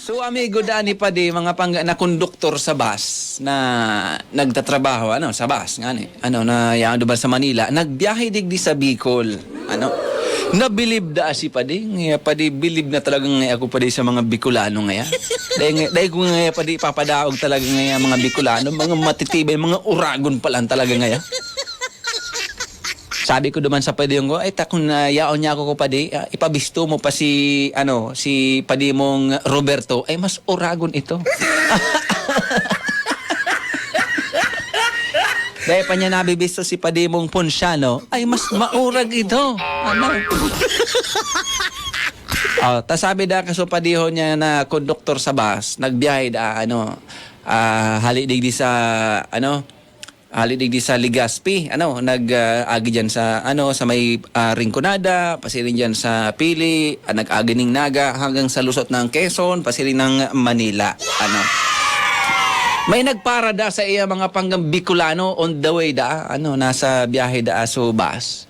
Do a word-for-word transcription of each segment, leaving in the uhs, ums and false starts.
So, amigo, dani pa di mga pangga na konduktor sa bus na nagtatrabaho, ano, sa bus, ngani, ano, na yan, diba, sa Manila, nagbiyahe digdi sa Bicol, ano. Nabilib da si padi, ngaya padi, bilib na talaga ngaya ako padi sa mga Bicolano ngaya. Dahil, nga- dahil ko ngaya padi, papadaog talaga ngaya mga Bicolano, mga matitibay, mga uragon pa lang talaga ngaya. Sabi ko duman sa padiyong ko, "Ay, takon na yaon niya ako ko, padi. Ah, ipabisto mo pa si, ano, si padi mong Roberto. Ay, mas uragon ito." Dahil pa niya nabibisto si padi mong Ponciano, ay, mas maurag ito. Ano? Oh, ta sabi da kaso padiho niya na konduktor sa bus, nagbiyahe da, ano, ah, hali digdi sa, ano, hali digdi sa Legazpi, ano, nag, ah, agi diyan sa, ano, sa may, ah, Rinconada, pasiring diyan sa Pili, ah, nag-agi ning Naga hanggang sa lusot ng Quezon, pasiring ng Manila, ano. May nagpara da sa iya mga panggang Bicolano on the way da, ano, nasa biyahe da so bus.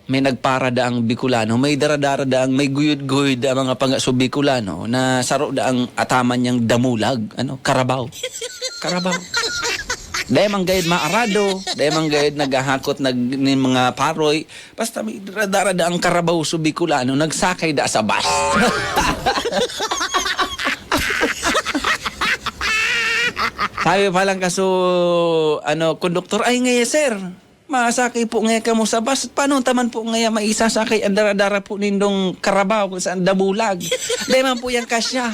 May nagpara da ang Bicolano, may dara-dara da ang may guyod-guyod da mga pangga so Bicolano na saro da ang ataman niyang damulag, ano, karabaw. Karabaw. Dai man gayud maarado, dai man gayud naghahakot nag, nin mga paroy. Basta may dara-dara da ang karabaw so Bicolano, nagsakay da sa bus. Sabi pa lang kaso, ano, konduktor, "Ay, ngaya, sir, masakay po ngaya kamo sa bus. Paano taman po ngaya maisasakay ang dara-dara po nindong karabaw kung saan damulag? Dai man po yan kasya."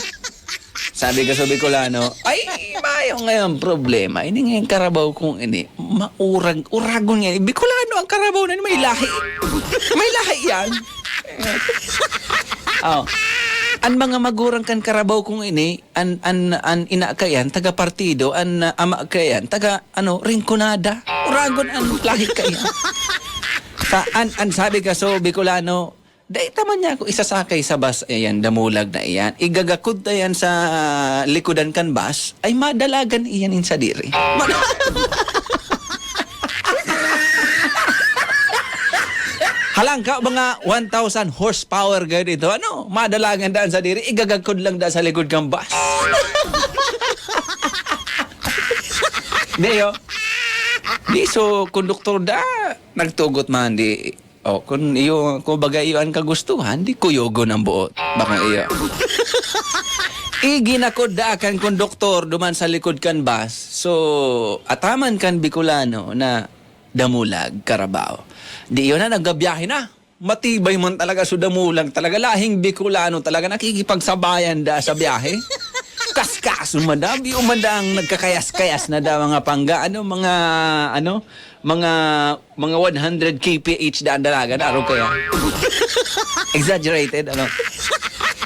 Sabi ka sa Bicolano, "Ay, mayo ngayon problema. Ini ngayong karabaw kong ini, maurag, uragon yan. Bicolano ang karabaw na may lahi. May lahi yan." Oh. An mga magurang kan karabaw kong ini, an, an, an ina kaiyan, taga partido, an, ah, ama kaiyan, taga, ano, Rinconada. Uragon an lahi kaiyan. Sa, an, an sabi ka, so, Bicolano, "Dai ta man niya ako isasakay sa bus, ayan, damulag na iyan. Igagakod ta yan sa likodan kan bus, ay madalagan iyan in sadiri." Halangka, mga one thousand horsepower gayud ito. Ano? Madalagan daan sa diri, igagagkod lang daan sa likod kang bus. Di, oh. Di, so, konduktor da, nagtugot man, di. Oh, kun iyo, kumbaga, iyo an kagustuhan, di kuyogon ang buot. Bakong iyo. Iginakod da kan konduktor duman sa likod kan bus. So, ataman kan Bicolano na damulag, karabaw. Di iyo na, naggabiyahe na. Matibay man talaga so damulag talaga. Lahing Bicolano talaga, nakikipagsabayan da sa biyahe. Kaskas, umanda, bi-, umanda ang nagkakayas-kayas na da, mga pangga, ano, mga, ano, mga, mga one hundred K P H da ang dalagan, araw kaya. Exaggerated, ano.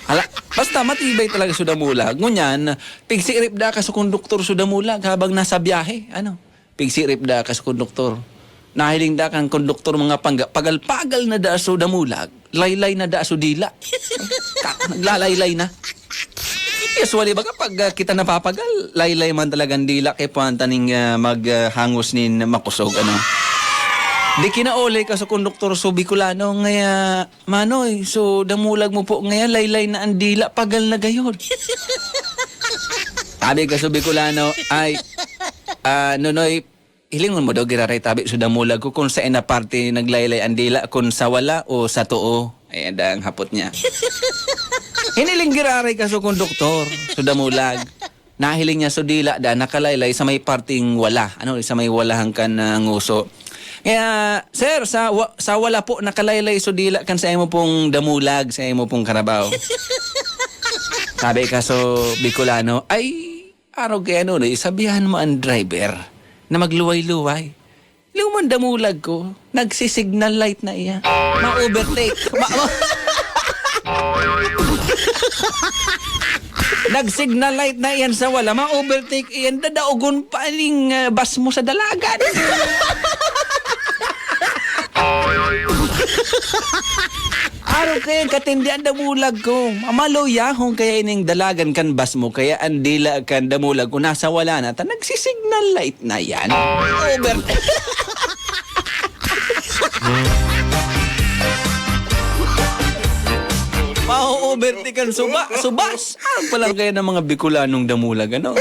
Hala, basta matibay talaga so damulag. Ngunyan, pigsirip da ka sa konduktor so damulag habang nasa biyahe, ano. Pigsirip da ka sa konduktor. Nahiling da kan konduktor mga pangga, pagal-pagal na da so damulag, laylay na da so dila. Ka-, naglalaylay na. Usually, baga pag, ah, kita napapagal, laylay man talagang dila kay puwan ta ning, ah, mag, ah, hangos nin makosog, ano. Di kinaolay ka sa konduktor so Bicolano, ngaya, "Manoy, so damulag mo po ngayon, laylay na ang dila, pagal na gayod." Sabi ka sa Bicolano, "Ay, ah, Nonoy, hilingon mo daw giraray tabi so damulag ko kung saen na parte naglaylay ang dila, kung sa wala o sa too." Ayan da ang hapot niya. Hiniling giraray ka sa konduktor, sa damulag. Nahiling niya so dila da, nakalaylay sa may parting wala. Ano, sa may wala hangkan na nguso. Kaya, "Sir, sa wa-, sa wala po, nakalaylay so dila kan sa imo pong damulag, sa imo pong karabaw." Sabi ka so Bicolano, "Ay, araw kaya, ano, no, isabihan mo ang driver na magluway-luway." Luman damulag ko, nagsisignal light na iya. Ma-overtake. Ma-, ma-, nagsignal light na iyan sa wala, ma-overtake iyan, dadaogon pa ning, ah, bus mo sa dalagan. Araw kaya katindi ang damulag ko. Mamaluyahon kaya ining dalagan kan bus mo, kaya ang dila kan damulag ko nasa wala na, ta nagsisignal light na yan. Over. Mao Bertikan suba, subas. Ang palang kaya ng mga Bicolanong damulag, ano?